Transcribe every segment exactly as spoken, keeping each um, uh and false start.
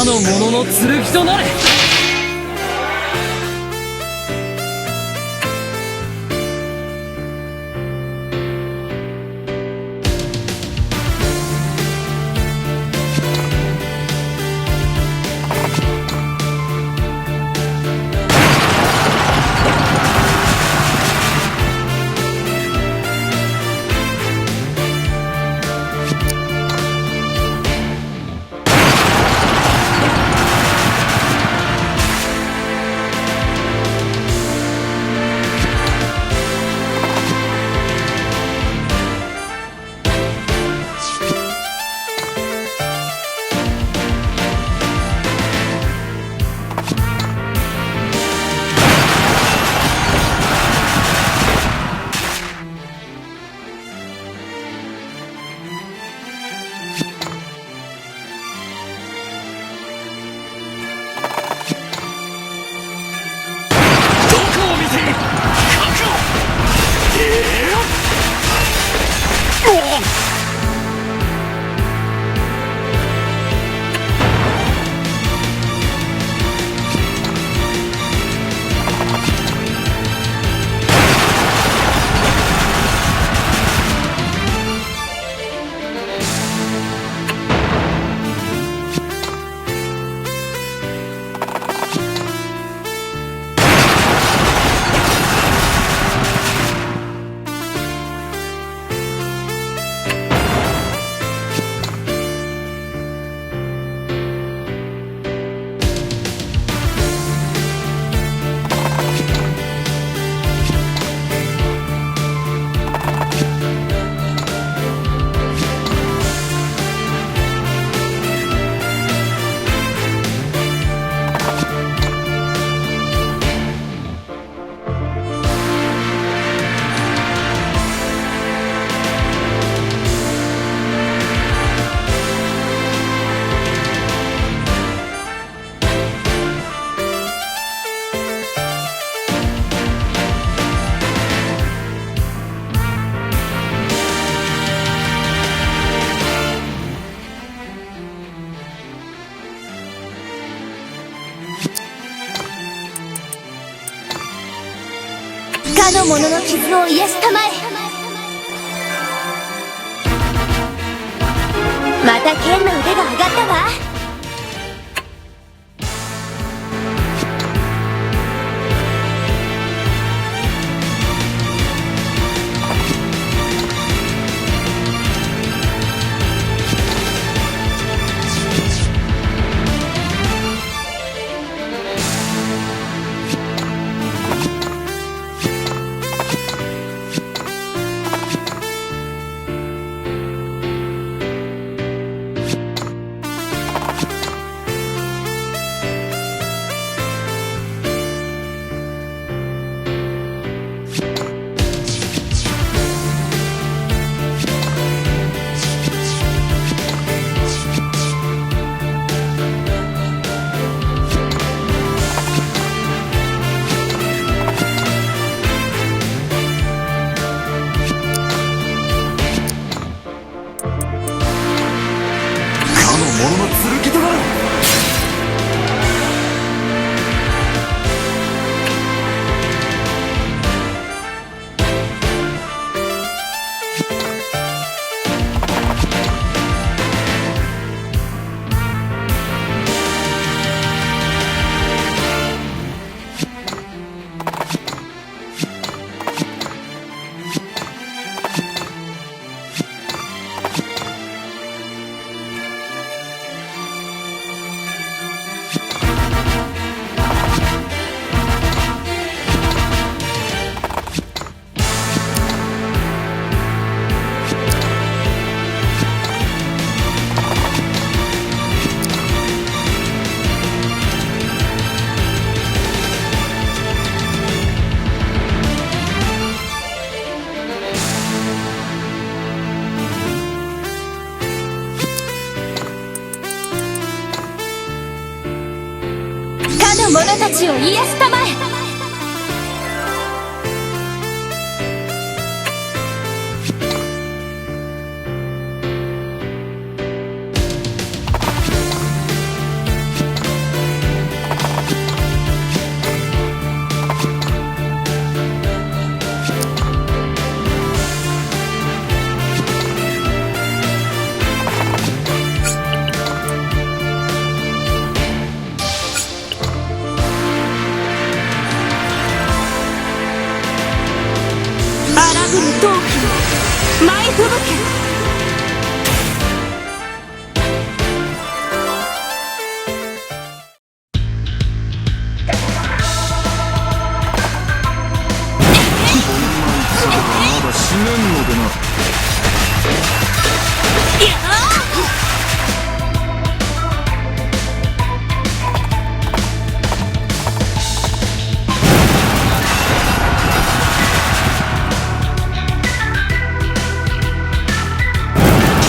の者の剣となれ。 どこを見ている？覚悟！ええ！うわっ！ かの者の傷を癒したまえ。また剣の腕が上がったわ。 かの者の剣となる！ かの者たちを癒したまえ。奮闘記、舞い吹雪。 まだ死ねんのでな。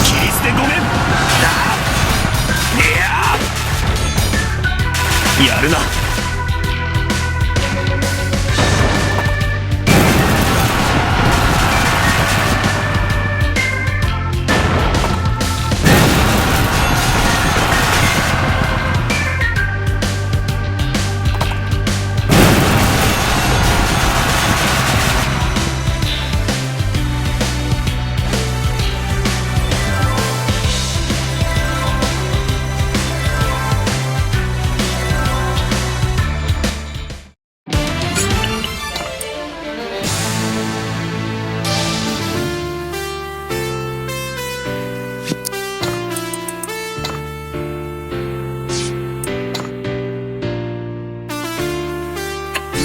切り捨てごめんだ。いや、やるな。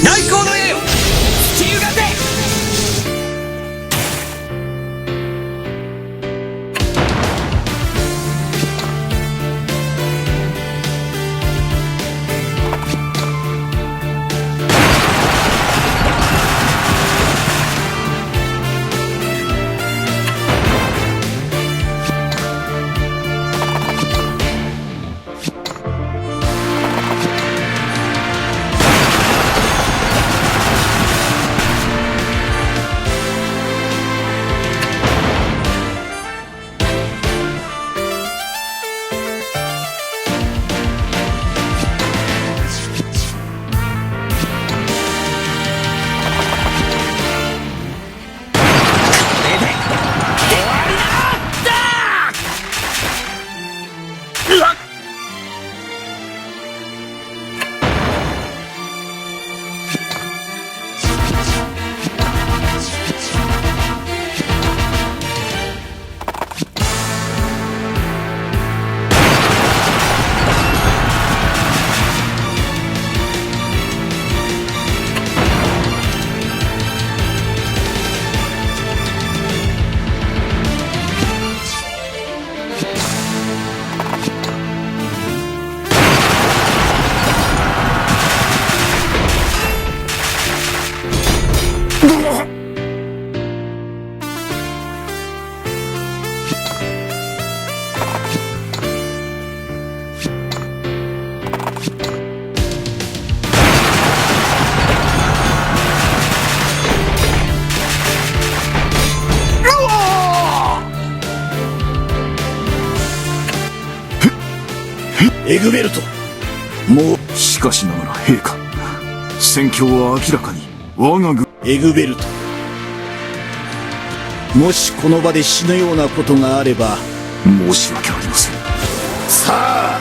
内向の栄誉、地球がて。 エグベルト。もう、しかしながら陛下、戦況は明らかに我が軍、エグベルト。もしこの場で死ぬようなことがあれば、申し訳ありません。さあ、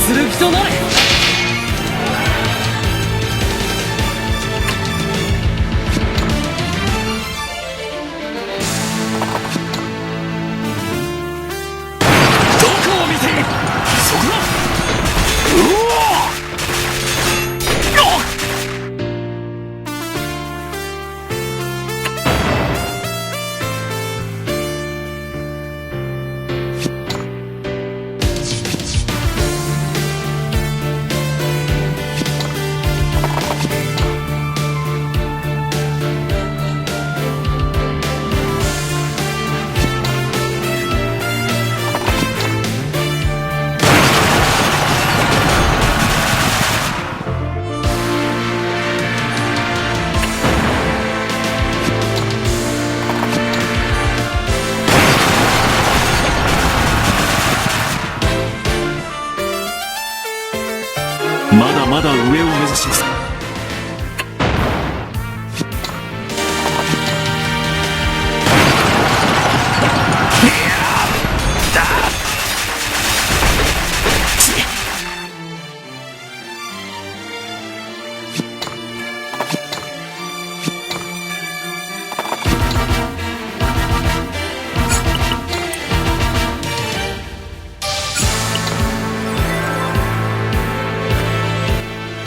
剣となれ。どこを見ている？そこだ！うわ！あっ！まだまだ上を目指します。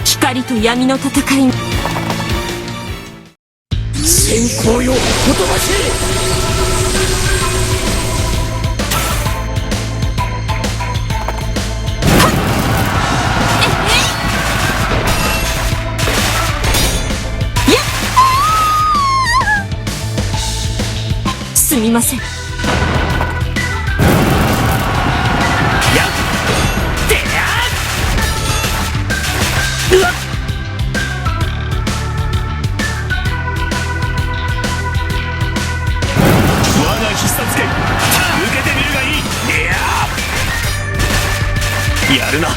光と闇の戦い。閃光よ、ほとばし！すみません。やっ！てや！うわっ！我が必殺拳、受けてみるがいい。いや！やるな。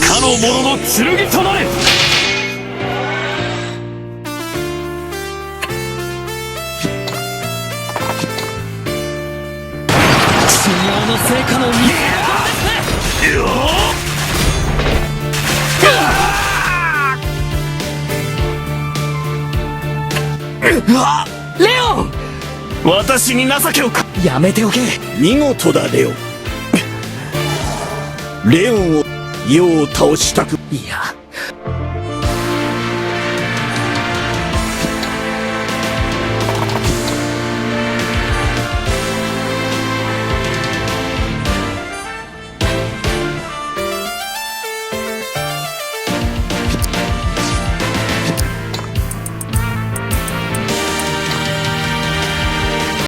かの者の剣となれ！修行の成果の見せ所ですね！うわっ！レオン！私に情けをか、やめておけ。見事だ、レオン。レオンを、よう倒したく、いや、